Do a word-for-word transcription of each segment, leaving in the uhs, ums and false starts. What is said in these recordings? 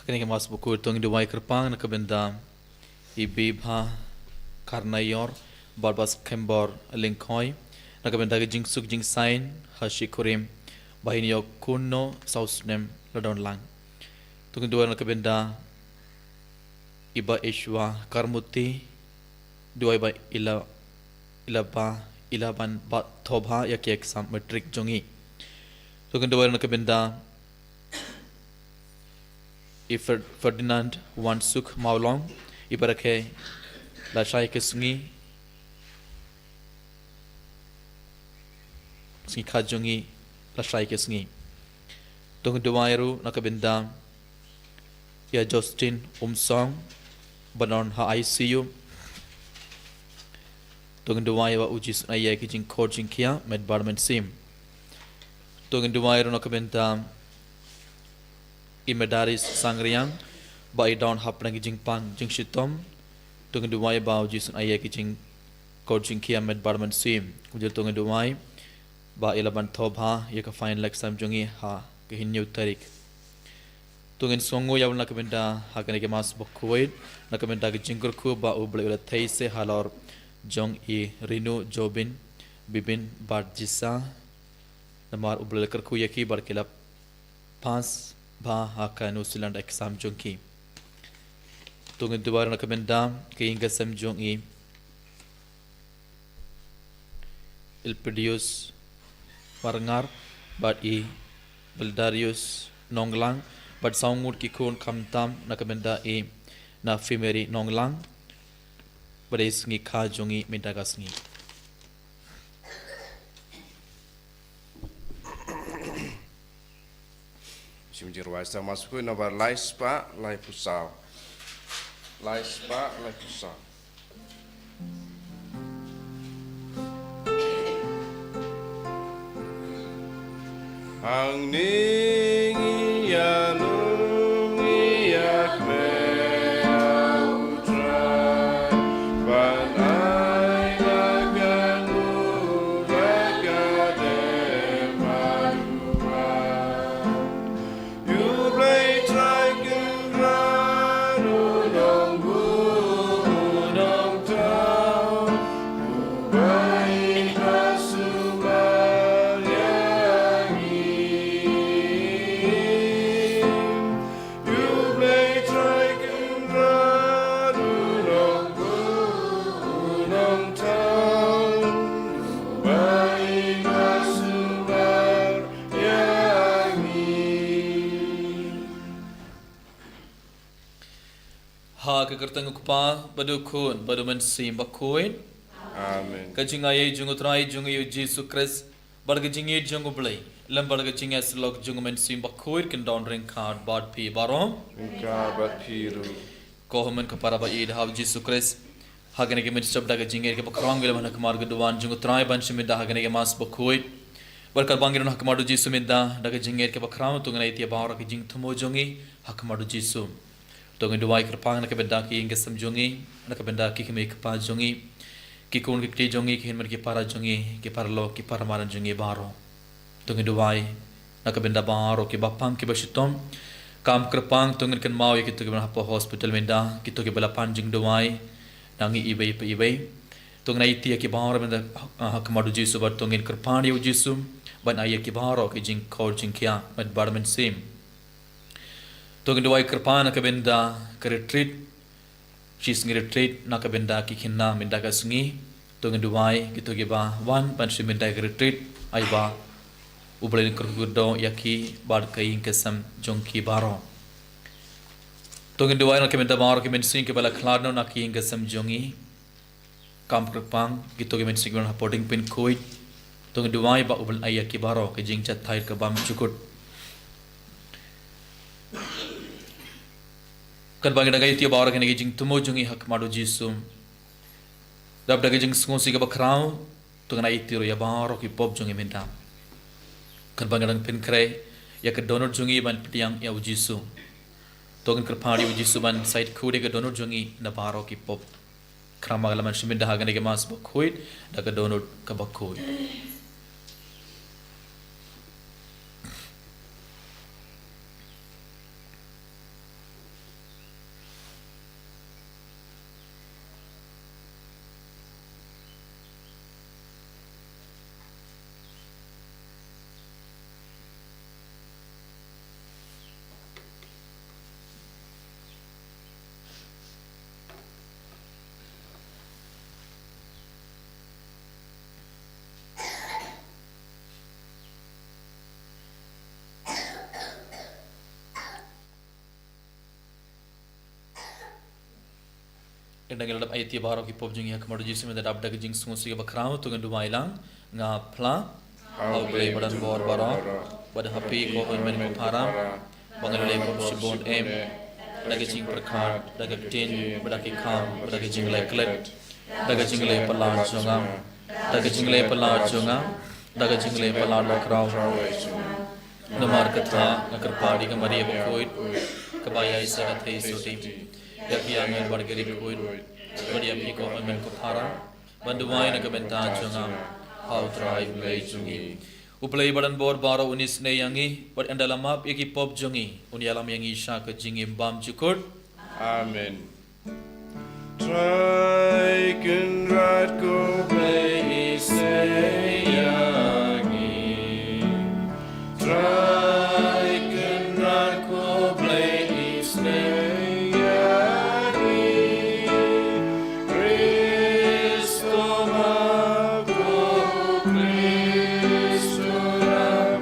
Kane ka Mass Bakhuid to ngin duwai kyrpang na ka bynta i Bibha Karnaior, Barbas Khembor Lyngkhoi, na ka bynta ka jingsuk jingsaiñ ha shi kurim ba hin ïoh kynnoh saw snem la don lang. To ngin duwai na ka bynta i Bah Ishwa Karmuti, duwai ba ila, ila ba, ila ban ba thoh bha ïa ki exam matric jong i. To ngin duwai na ka bynta i Fer-, Ferdinand Wansuk Mawlong, i ba rakhe lashai ka sngi, sngi kha jong i lashai ka sngi. To ngin duwai ruh na ka bynta ïa Justin Umsong ba don ha I C U. To ngin duwai ba u Jisu un ai ïa ki jingkhot jingkhiah met bad mynsiem. To ngin duwai ruh na ka bynta i Medaris Sangriang ba i don hapdeng ki jingpang jingshitom. To ngin duwai ba u Jisu un ai ïa ki jingkhot jingkhiah met bad mynsiem. Kumjuh to ngin duwai ba i la ban thoh bha ïa ka final exam jong i ha ka hynñiew tarik. To ngin sngewnguh ïa u na ka bynta ha kane ka Mass Bakhuid, na ka bynta ka jingkyrkhu ba U Blei u la theisoh halor jong i Rinu Jobin Bibin bad Jisa. Namar U Blei u la kyrkhu ïa ki bad ki la pass bha ha ka New Zealand exam jong ki. To ngin duwai na ka bynta ka ïing ka sem jong i Ilpidius Marngar bad i Bildarius Nonglang bad saw ngut ki khun khamtam na ka bynta i Nafi Mary Nonglang. Bad i sngi kha jong i mynta ka sngi. Shim jingrwai sa Mass Bakhuid nombar lai spah laiphew saw. Lai spah laiphew saw. Hangne ngi ïalum ngi ïakmen ha U Trai ban ai la ka nur la ka dem bad u Trai. U Blei Trai Kynrad u nongbuh u nongthaw, u bai ba sumar ïa ngi. U Blei Trai Kynrad u nongbuh u nongthaw, u bai ba sumar ïa ngi. Ha ka kyrteng u Kpa bad u Khun bad u Mynsiem Bakhuid. Amen. Ka jingaiei jong u Trai jong ngi u Jisu Khrist bad ka jingïeit jong u Blei lem bad ka jingïasyllok jong u Mynsiem Bakhuid kin don ryngkat bad phi baroh. Ryngkat bad phi ruh. Ko hynmen ko para ba ïeit ha u Jisu Khrist, ha kane ka mynstep da ka jingïeit kaba khraw ngi la wan ha khmat ka duwan jong u Trai ban shim bynta ha kane ka Mass Bakhuid. Bad katba ngi don ha khmat u Jisu mynta da ka jingïeit kaba khraw, to ngin ïa ïa baroh ka jingthmu jong ngi ha khmat u Jisu. To ngin duwai kyrpang na ka bynta ki ïing ki sem jong ngi, na ka bynta ki kmie ki kpa jong ngi, ki khun ki kti jong ngi, ki hynmen ki para jong ngi, ki paralok ki paramadan jong ngi baroh. To ngin duwai na ka bynta baroh ki ba pang ki ba shitom. Kam kyrpang to ngin kynmaw ïa kito ki ba na hapoh hospital mynta, kito ki ba la pan jingduwai na ngi iwei pa iwei. To ngin aiti ïa ki baroh mynta ha khmat u Jisu bad to ngin kyrpad ïa u Jisu ban ai ïa ki baroh ki jingkhot jingkhiah met bad mynsiem. To ngin duwai kyrpang na ka bynta ka retreat, shi sngi retreat na ka bynta ki khynnah mynta ka sngi. To ngin duwai kito ki ba wan ban shim bynta ka retreat, ai ba u Blei un kyrkhu kyrdoh ïa ki bad ka ïing ka sem jong ki baroh. To ngin duwai na ka bynta baroh ki mynsiem ki ba la khlad noh na ki ïing ka sem jong ngi. Kam kyrpang kito ki mynsiem ki ba na hapoh diengpynkhuid. To ngin duwai ba u Blei un ai ïa ki baroh ka jingjahthait ka bymjukut. Katba ngi dang aiti ïa baroh kine ki jingthmu jong ngi ha khmat u Jisu, dap da ka jingsngewsih kaba khraw, to ngin aiti ruh ïa baroh ki pop jong ngi mynta. Katba ngi dang pynkhreh ïa ka dohnud jong ngi ban pdiang ïa u Jisu, to ngin kyrpad ïa u Jisu ban shait khuid ïa ka dohnud jong ngi na baroh ki pop. Khnang ba ngi lah ban shim bynta ha kane ka Mass bakhuid da ka dohnud kaba khuid. Ynda ngi la dep ai ïa baroh ki pop jong ngi ha khmat u Jisu, mynta dap da ka jingsngewsih kaba khraw, to ngin duwai lang. Nga phla ha U Blei ba don bor baroh, bad ha phi ko hynmen ko para, ba nga la leh pop shibun em, da ka jingpyrkhat, da ka ktien, bad da ki kam, bad da ka jingleh klet, da ka jingleh palat jong nga, da ka jingleh palat jong nga, da ka jingleh palat bakhraw. Namar kata nga kyrpad ïa ka Maria bakhuid, kaba ïaishah ka theisotti, ïa ki angel bad ki riewkhuid, bad ïa phi ko hynmen ko para, ban duwai na ka bynta jong nga ha U Trai U Blei jong ngi. U Blei ba don bor baroh un isynei ïa ngi, bad ynda la map ïa ki pop jong ngi, un ïalam ïa ngi sha ka jingim bymjukut. Amen. Trai Kynrad ko Blei isynei ïa ngi. Trai Kynrad ko Blei isynei ïa ngi. Khrist u map, ko Khrist u map.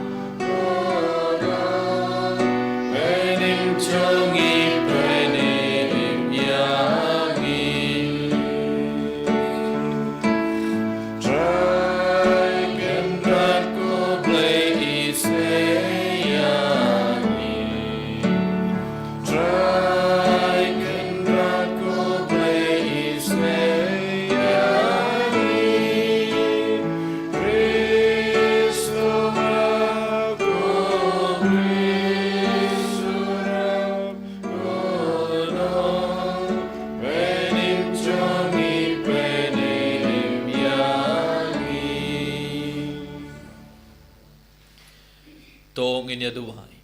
To ngin ïa duwai.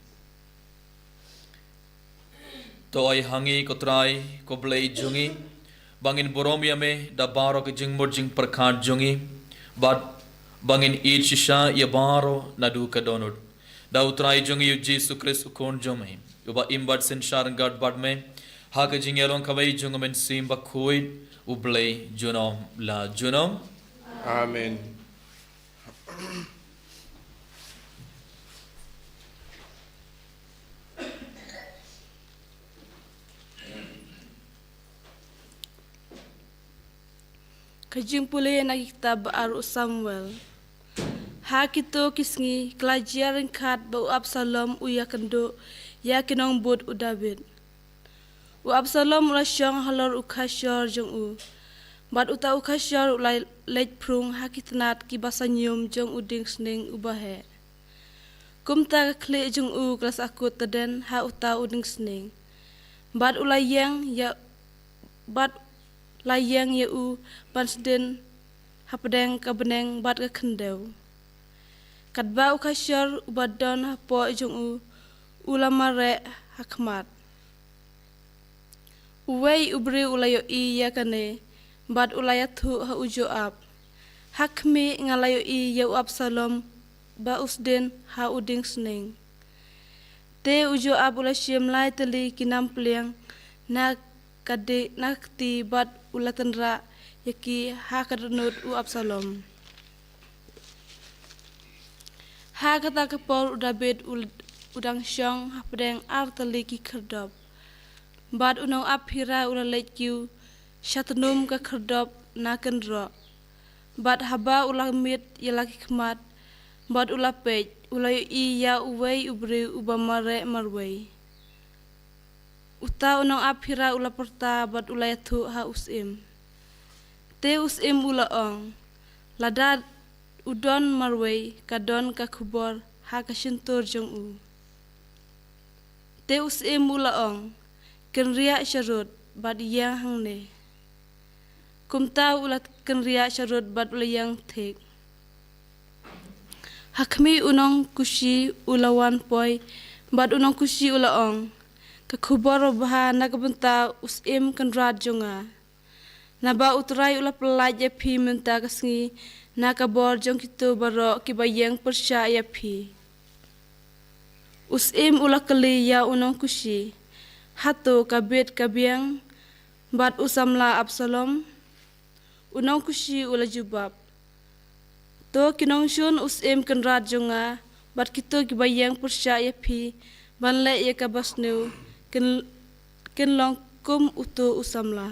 To ai ha ngi ko Trai, ko Blei jong ngi, ba ngin burom ïa me da baroh ka jingmut jingpyrkhat jong ngi, bad ba ngin ïeit shisha ïa baroh naduh ka dohnud. Da U Trai jong ngi U Jisu Khrist U Khun jong me, uba im bad synshar ryngkat bad me ha ka jingïalong kawei jong U Mynsiem Bakhuid, U Blei junom la junom. Amen. Ka jingpule na ki kitab ba ar u Samuel. Ha kito ki sngi, ka la jia ryngkat ba u Absalom u ïakynduh ïa ki nongbud u Dabid. U Absalom u la shong halor u khashor jong u. Bad uta u khashor u la leit phrung ha ki tnat kiba sñium jong u dieng sning uba heh. Kumta ka khlieh jong u ka la sahkut tdem ha uta u dieng sning. Bad u la ïeng ïa, bad la ïeng ïa u ban sdien hapdeng ka bneng bad ka khyndew. Katba u khashor uba don hapoh jong u, u la mareh ha khmat. Uwei u briew u la ïohi ïa kane, bad u la ïathuh ha u Joab. Ha khmih, nga la ïohi ïa u Absalom ba u sdien ha u dieng sning. Te u Joab u la shim lai tylli ki nam pliang na ka di, na ka kti bad u la tynrah ïa ki ha ka dohnud u Absalom. Ha kata ka por u Dabid u, u dang shong hapdeng ar tylli ki khyrdop. Bad u nongap phira u la leit kiew sha tnum ka khyrdop na kynroh. Bad haba u la miet ïa la ki khmat, bad u la peit, u la ïohi ïa uwei u briew uba mareh marwei. Uta u nongap phira u la pyrta bad u la ïathuh ha u syiem. Te u syiem u la ong, lada u don marwei, ka don ka khubor ha ka shyntur jong u. Te u syiem u la ong, kynriah sharud bad ïeng hangne. Kumta u la kynriah sharud bad u la ïeng thik. Ha khmih u nongkushi u la wan poi, bad u nongkushi u la ong, ka khubor babha na ka bynta u syiem kynrad jong nga. Naba u Trai u la pyllait ïa phi mynta ka sngi na ka bor jong kito baroh kiba ïeng pyrshah ïa phi. U syiem u la kylli ïa u nongkushi, hato ka bit ka biang bad u samla Absalom? U nongkushi u la jubab, to ki nongshun u syiem kynrad jong nga, bad kito kiba ïeng pyrshah ïa phi ban leh ïa kaba sniew, kin, kin long kum uto u samla.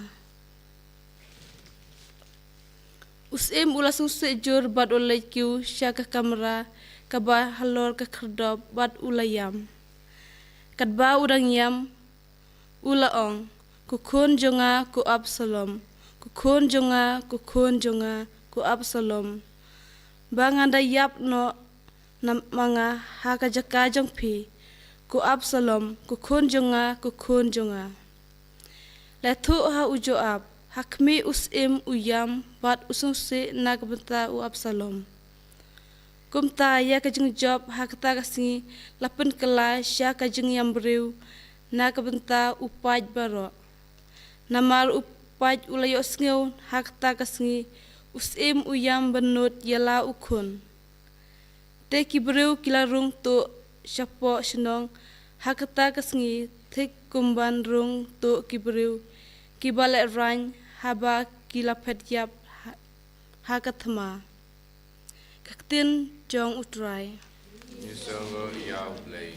U syiem u la sngewsih jur bad u la leit kiew sha ka kamra kaba halor ka khyrdop bad u la ïam. Katba u dang ïam, u la ong, "Ko khun jong nga ko Absalom, ko khun jong nga, ko khun jong nga ko Absalom, ba ngan da ïap noh na ma nga ha ka jaka jong phi, ko Absalom, ko khun jong nga, ko khun jong nga." La ïathuh ha u Joab, ha khmih u syiem u ïam bad u sngewsih na ka bynta u Absalom. Kumta ïa ka jingjop ha kata ka sngi la pynkylla sha ka jingïam briew na ka bynta u paid baroh. Namar u paid u la ïohsngew ha kata ka sngi, u syiem u ïam bynnud ïa la u khun. Te ki briew ki la rung tuh shapoh shnong ha kata ka sngi, thik kumban rung tuh ki briew kiba lehraiñ haba ki la phet ïap ha, ha ka thma. Ka ktien jong U Trai. Ngi sngewbha ïa U Blei.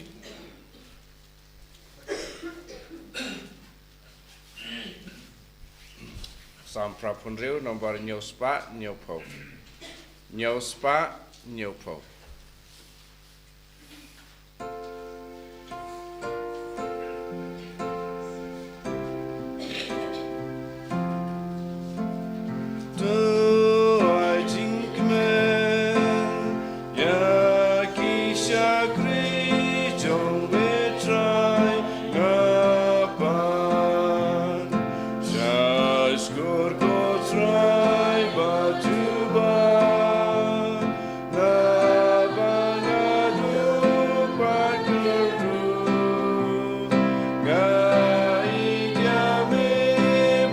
Salm phra phew hynriew, nombar hynñiew spah hynñiew phew. Hynñiew spah hynñiew phew. To ai jingkmen ïa ki shakri jong me Trai, nga pan sha shkor ko Trai ba jubab. Naba nga duk bad kyrduh, nga ïeit ïa me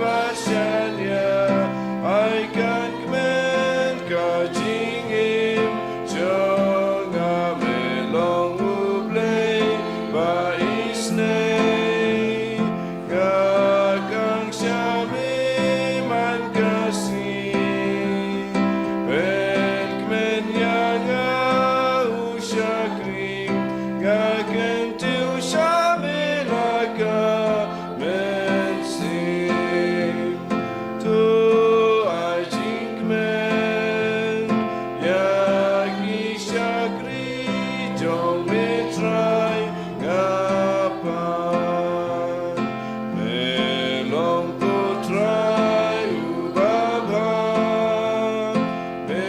bad shaniah. Ai kan kmen ka jingim jong nga, me long U Blei ba isynei. Nga kang sha me man ka sngi. Pynkmen ïa nga u shakri, nga kyntiew sha me la ka mynsiem. To ai jingkmen ïa ki shakri jong me Trai, nga pan. Me long ko Trai uba bha, me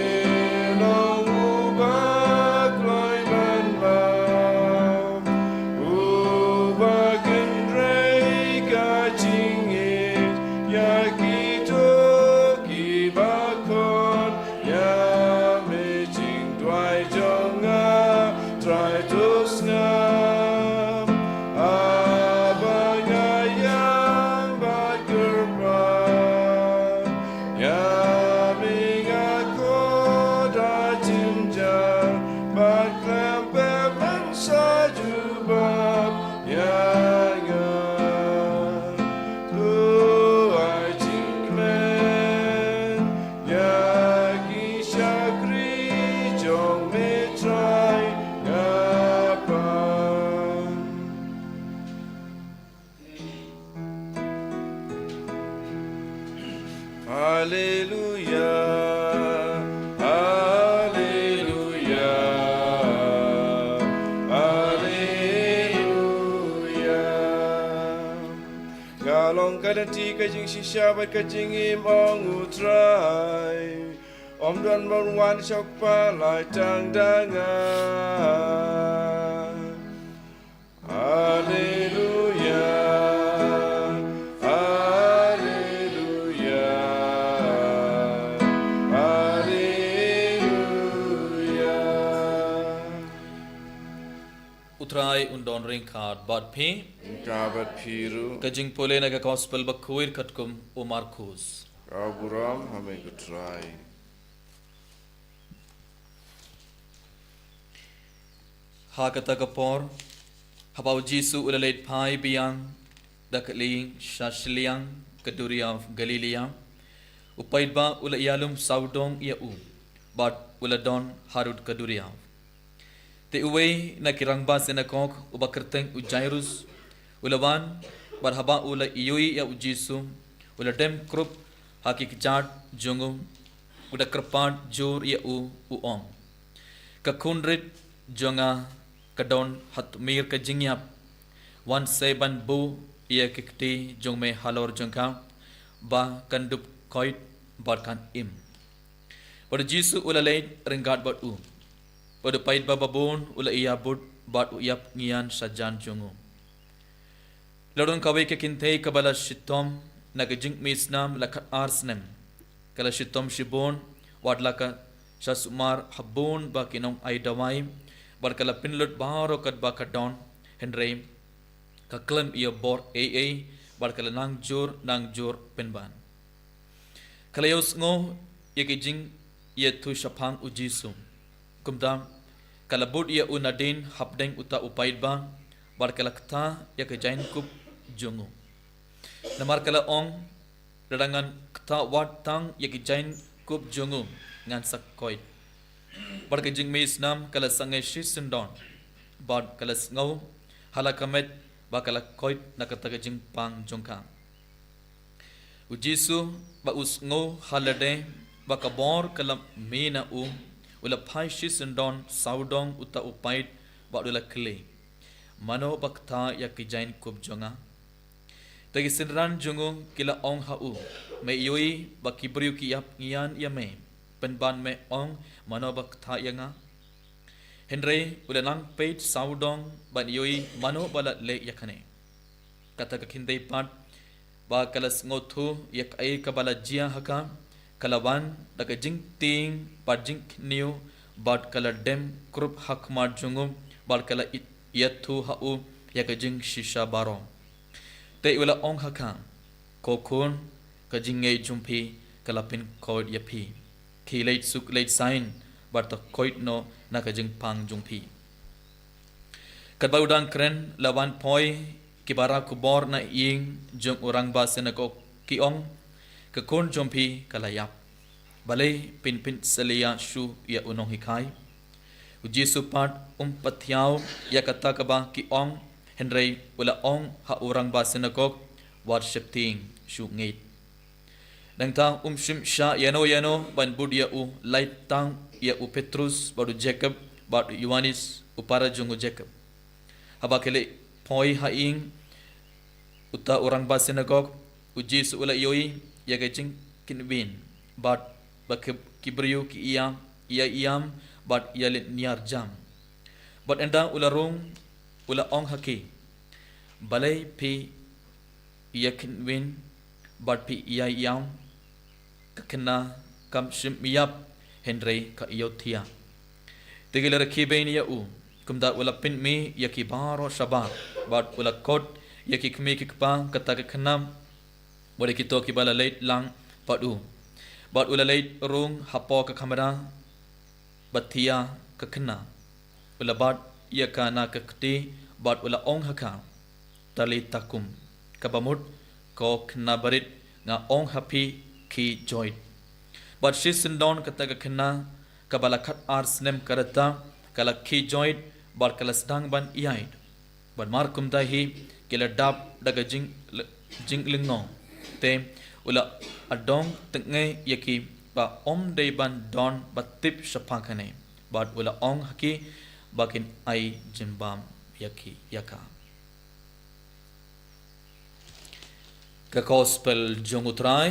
long uba kloi manbam, uba kynrei ka jingïeit ïa kito kiba khot ïa me. Jingduwai jong nga Trai, to sngap, haba nga ïam bad kyrpad ïa me. Nga khot ha jynjar bad khlem pep, men sa jubab ïa nga. To ai jingkmen ïa ki shakri jong me Trai, nga pan. Haleluia, haleluia, haleluia. Nga long ka lynti, ka jingshisha bad ka jingim, ong U Trai. Ym don ba wan sha U Kpa, lai tang da nga. Haleluia, haleluia, haleluia. U Trai un don ryngkat bad phi. Ryngkat bad phi ruh. Ka jingpule na ka Gospel bakhuid katkum u Markus. Ka burom ha me ko Trai. Ha kata ka por, haba u Jisu u la leit phai biang da kali sha shiliang ka duriaw Galilea, u paidbah u la ïalum sawdong ïa u, bad u la don harud ka duriaw. Te uwei na ki rangbah synagog, uba kyrteng u Jairus, u la wan, bad haba u la ïohi ïa u Jisu, u la dem krup ha ki kjat jong u, u da kyrpad jur ïa u, u ong: Ka khun rit jong nga ka don ha tmier ka jingïap. Wan se ban buh ïa ki kti jong me halor jong ka, ba kan dup koit bad kan im. Bad u Jisu u la leit ryngkat bad u. Bad u paidbah babun u la ïabud bad u ïap ngian sha jan jong u. La don kawei ka kynthei kaba la shitom na ka jingmih snam la khat ar snem. Ka la shitom shibun, wat la ka sha sumar ha bun ba ki nong ai dawai, bad ka la pynlut baroh katba ka don, hynrei ka khlem ïa bor ei ei, bad ka la nang jur nang jur pynban. Ka la ïohsngew ïa ki jingïathuh shaphang u Jisu. Kumta ka la bud ïa u nadien hapdeng uta u paidbah, bad ka la kta ïa ka jaiñkup jong u. Namar ka la ong: Lada ngan kta wat tang ïa ka jaiñkup jong u, ngan sa koit. Bad ka jingmih snam ka la sangeh shisyndon, bad ka la sngew ha la ka met ba ka la koit na kata ka jingpang jong ka. U Jisu ba u sngew ha lade ba ka bor ka la mih na u, u la phai shisyndon sawdong uta u paid bad u la kylli: Mano ba kta ïa ki jaiñkup jong nga? Te ki synran jong u ki la ong ha u: Me ïohi ba ki briew ki ïap ngian ïa me, pynban me ong: Mano ba kta ïa nga? Hynrei u la nang peit sawdong ban ïohi mano ba la leh ïa kane. Kata ka kynthei pat ba ka la sngewthuh ïa kaei kaba la jia ha ka, ka la wan da ka jingtieng bad jingkhñiew, bad ka la dem krup ha khmat jong u, bad ka la ïathuh ha u ïa ka jingshisha baroh. Te u la ong ha ka: Ko khun, ka jingngeit jong phi ka la pynkoit ïa phi. Khie leit suk leit saiñ bad to koit noh na ka jingpang jong phi. Katba u dang kren la wan poi ki para khubor na ïing jong u rangbah synagog, ki ong: Ka khun jong phi ka la ïap. Balei phin pynsalia shuh ïa u nonghikai? U Jisu pat um pathiaw ïa kata kaba ki ong, hynrei u la ong ha u rangbah synagog: Wat sheptieng, shu ngeit. Nangta um shym shah ïano ïano ban bud ïa u, lait tang ïa u Petrus bad u Jakob bad u Ïoannis u para jong u Jakob. Haba ki leit poi ha ïing uta u rangbah synagog, u Jisu u la ïohi ïa ka jingkynwin, bad ba ki, ki briew ki ïa, ïa ïam bad ïa lynñiar jam. Bad ynda u la rung, u la ong ha ki: Balei phi ïa kynwin bad phi ïa ïam? Ka khynnah kam shym ïap, hynrei ka ïohthiah. Te ki la rkhie beiñ ïa u. Kumta u la pynmih ïa ki baroh shabar, bad u la khot ïa ki kmie ki kpa kata ka khynnah, bad ïa kito kiba la leit lang bad u. Bad u la leit rung hapoh ka kamra ba thiah ka khynnah. U la bat ïa ka na ka kti bad u la ong ha ka: Talitha kum, kaba mut: Ko khynnah barit, nga ong ha phi, khie joit. Bad shisyndon kata ka khynnah kaba la khat ar snem ka rta, ka la khie joit bad ka la sdang ban ïaid. Bad markumta hi ki la dap da ka jing, jinglyngngoh. Te u la adong tnga ïa ki ba ym dei ban don ba tip shaphang kane. Bad u la ong ha ki ba kin ai jingbam ïa ki, ïa ka. Ka Gospel jong U Trai.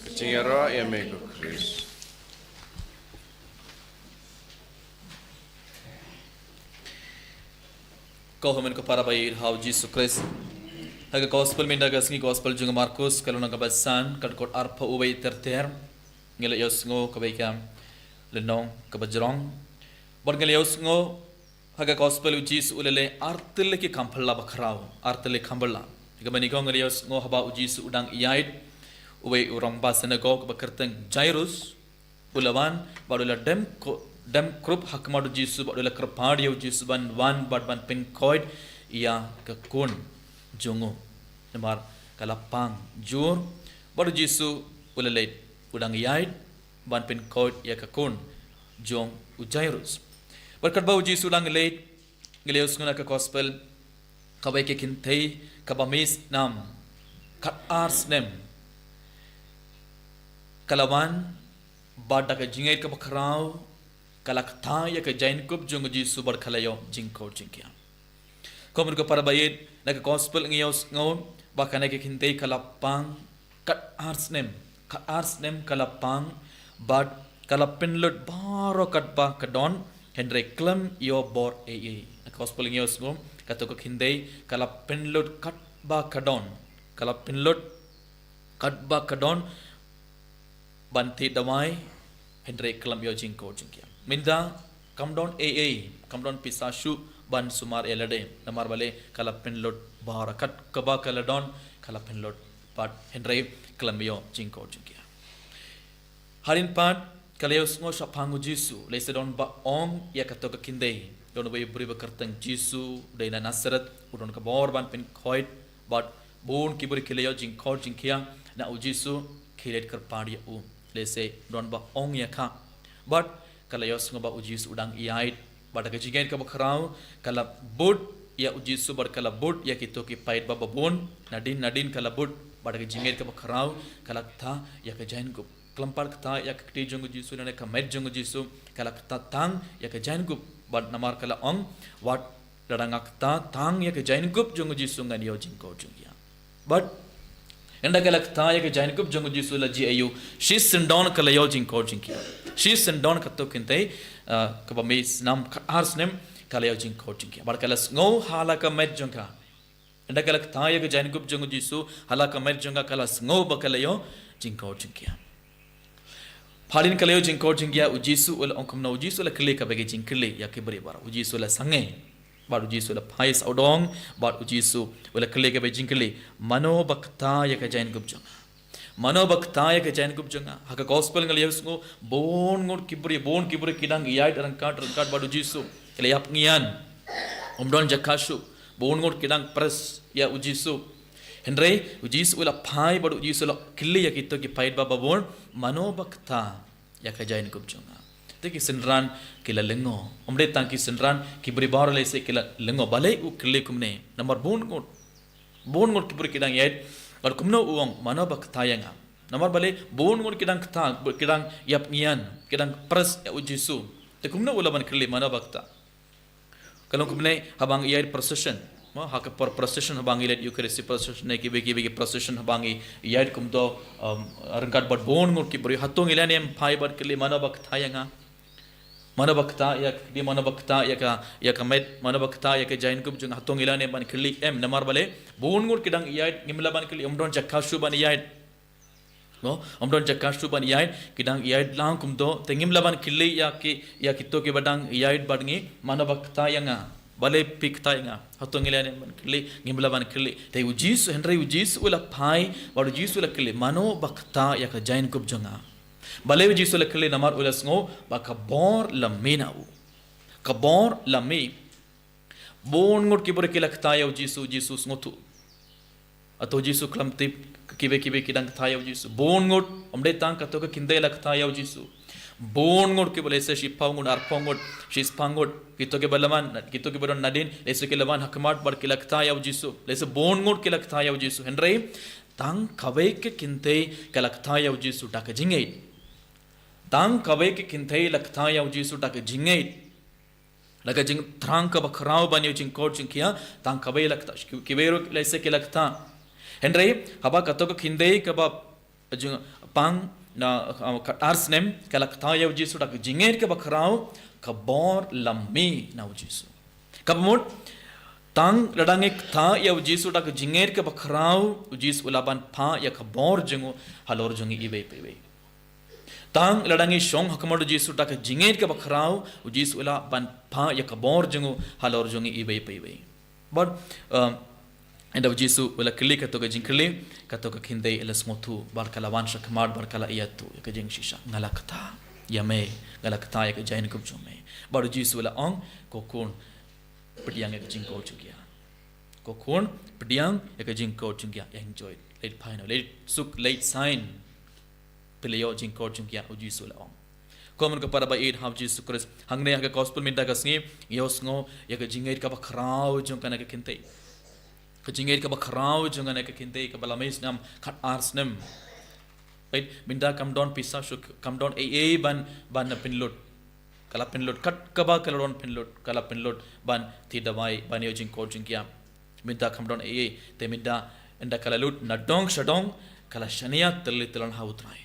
Ka jingïaroh ïa me ko Khrist. Ko hynmen ko para ba ïeit ha U Jisu Khrist. Ha ka Gospel mynta ka sngi, Gospel jong u Markus, ka lynnong kaba san, ka dkhot arphew wei ter ter. Ngi la ïohsngew kawei ka lynnong kaba jrong. Bad ngi la ïohsngew ha ka Gospel U Jisu u la leh ar tylli ki kam phylla ba khraw, ar tylli kam phylla. Kaba nyngkong ngi la ïohsngew haba U Jisu u dang ïaid, uwei u rangbah synagog ba kyrteng Jairus u la wan, bad u la dem ko, dem krup ha khmat U Jisu, bad u la kyrpad ïa U Jisu ban wan bad ban pynkoit ïa ka khun jong u. Namar ka la pang jur, bad U Jisu u la leit, u dang ïaid ban pynkoit ïa ka khun jong u Jairus. Bad katba U Jisu u dang leit, ngi la ïohsngew na ka Gospel, kawei ka kynthei kaba mih snam khat ar snem ka la wan Bad da ka jingngeit kaba khraw ka la kta ïa ka jaiñkup jong u Jisu bad ka la ïoh jingkor jingkiar. Kum ruh ka para baieit, na ka gospel ngi ïohsngew ba kane ka kynthei ka la pang kat ar snem, kat ar snem ka la pang, bad ka la pynlut baroh katba ka don, hynrei khlem ïoh bor ei ei. Na ka gospel ngi ïohsngew, kato ka kynthei ka la pynlut katba ka don, ka la pynlut katba ka don ban thied dawai, hynrei khlem ïoh jingkor jingkiar. Mynta kam don ei ei, kam don pisa shuh ban sumar ïa lade, namar balei ka la pynlut baroh kat kaba ka la don, ka la pynlut bad hynrei khlem ïoh jingkor jingkiar. Hadien pat ka la ïohsngew shaphang u Jisu, lehse don ba ong ïa kato ka kynthei, don uwei u briew ba kyrteng Jisu, u dei na Nasareth, u don ka bor ban pynkhuid, bad bun ki briew ki la ïoh jingkor jingkiar na u Jisu, ki leit kyrpad ïa u. Lehse don ba ong ïa ka. Bad ka la ïohsngew ba u Jisu u dang ïaid, bad da ka jingngeit kaba khraw ka la bud ïa u Jisu bad ka la bud ïa kito ki paidbah babun. Nadien nadien ka la bud, bad da ka jingngeit kaba khraw ka la kta ïa ka jaiñkup. Khlem pat kta ïa ka kti jong u Jisu ne ka met jong u Jisu, ka la kta tang ïa ka jaiñkup. Bad namar ka la ong, wat lada nga kta tang ïa ka jaiñkup jong u Jisu ngan ïoh jingkor jingkiar. Bad ynda ka la kta ïa ka jaiñkup jong u Jisu la jia aïu? Shisyndon ka la ïoh jingkor jingkiar. Shisyndon kato ka kynthei, ah, kaba mih snam kat ar snem, ka la ïoh jingkor jingkiar. Bad ka la sngew ha la ka met jong ka. Ynda ka la kta ïa ka jaiñkup jong u Jisu ha la ka met jong ka, ka la sngew ba ka la ïoh jingkor jingkiar. Hadien ka la ïoh jingkor jingkiar, u Jisu u la ong kumno? U Jisu u la kylli kawei ka jingkylli ïa ki briew baroh. U Jisu u la sangeh. Bad u Jisu u la phai sawdong, bad u Jisu u la kylli kawei ka jingkylli. Mano ba kta ïa ka jaiñkup jong nga? Mano ba kta ïa ka jaiñkup jong nga? Ha ka gospel ngi la ïohsngew, bun ngut ki briew, bun ki briew ki dang ïaid ryngkat ryngkat bad u Jisu. Ki la ïap ngian. Ym don jaka shuh. Bun ngut ki dang pres ïa u Jisu. Hynrei u Jisu u la phai bad u Jisu u la kylli ïa kito ki paidbah babun, mano ba kta ïa ka jaiñkup jong nga? Te ki synran ki la lyngngoh. Ym dei tang ki synran, ki briew baroh lehse ki la lyngngoh. Balei u kylli kumne? Namar bun ngut, bun ngut ki briew ki dang ïaid, bad kumno u ong mano ba kta ïa nga? Namar balei? Bun ngut ki dang kta, ki dang ïap ngian, ki dang pres ïa u Jisu. Te kumno u lah ban kylli mano ba kta? Ka long kumne, haba ngi ïaid procession. Mo, ha ka por procession, haba ngi leit Eucharistic procession ne kiwei kiwei ki procession, haba ngi ïaid kumto, um, ryngkat bad bun ngut ki briew, hato ngi lah ne em phai bad kylli mano ba kta ïa nga? Mano ba kta ïa ka, mano ba kta ïa ka, ïa ka met, mano ba kta ïa ka jaiñkup jong nga? Hato ngi lah ne em ban kylli? Em, namar balei? Bun ngut ki dang ïaid, ngim lah ban kylli, ym don jaka shuh ban ïaid. Mo, ym don jaka shuh ban ïaid, ki dang ïaid lang kumto, te ngim lah ban kylli ïa ki, ïa kito kiba dang ïaid bad ngi, mano ba kta ïa nga? Balei phi kta ïa nga? Hato ngi lah ne em ban kylli? Ngim lah ban kylli. Te u Jisu, hynrei u Jisu u la phai, bad u Jisu u la kylli, mano ba kta ïa ka jaiñkup jong nga? Balei u Jisu u la kylli? Namar u la sngew ba ka bor la mih na u. Ka bor la mih. Bun ngut ki briew ki la kta ïa u Jisu, u Jisu u sngewthuh. Hato u Jisu u khlem tip kiwei kiwei ki dang kta ïa u Jisu? Bun ngut, ym dei tang kato ka kynthei la kta ïa u Jisu. Bun ngut kiba lehse shiphew ngut, arphew ngut, shispah ngut, kito kiba la wan, kito kiba don nadien, lehse ki la wan ha khmat bad ki la kta ïa u Jisu. Lehse bun ngut ki la kta ïa u Jisu. Hynrei tang kawei ka kynthei ka la kta ïa u Jisu da ka jingngeit. Tang kawei ka kynthei la kta ïa u Jisu da ka jingngeit. Da ka jingthrang kaba khraw ban ïoh jingkor jingkiar, tang kawei la kta, ki, kiwei ruh lehse ki la kta. Hynrei haba kato ka kynthei kaba jingpang na, uh, kat ar snem, ka la kta ïa u Jisu da ka jingngeit kaba khraw, ka bor la mih na u Jisu. Kaba mut, tang lada ngi kta ïa u Jisu da ka jingngeit kaba khraw, u Jisu u lah ban phah ïa ka bor jong u halor jong ngi iwei pa iwei. Tang lada ngi shong ha khmat u Jisu da ka jingngeit kaba khraw, u Jisu u lah ban phah ïa ka bor jong u halor jong ngi iwei pa iwei. Bad, um, ynda u Jisu u la kylli kato ka jingkylli, kato ka kynthei u la sngewthuh, bad ka la wan sha khmat, bad ka la ïathuh ïa ka jingshisha. Nga la kta ïa me, nga la kta ïa ka jingkup jong me. Bad u Jisu u la ong, ko khun, pdiang ïa ka jingkor jingkiar. Ko khun, pdiang ïa ka jingkor jingkiar, enjoy. Leit phai noh, leit suk, leit saiñ. Phi la ïoh jingkor jingkiar, u Jisu u la ong. Ko mon ko para baieit ha u Jisu Khrist. Hangne ha ka gospel mynta ka sngi, ïohsngew ïa ka jingngeit kaba khraw jong kane ka kynthei. Ka jingngeit kaba khraw jong kane ka kynthei kaba la mih snam kat ar snem. Mynta kam don pisa shuh, kam don ei ei ban, ban pynlut. Ka la pynlut kat kaba ka la don pynlut, ka la pynlut ban thied dawai, ban ïoh jingkoit jingkhiah. Mynta kam don ei ei, te mynta ynda ka la lut na dong sha dong, ka la shaniah tylli tyllan ha U Trai.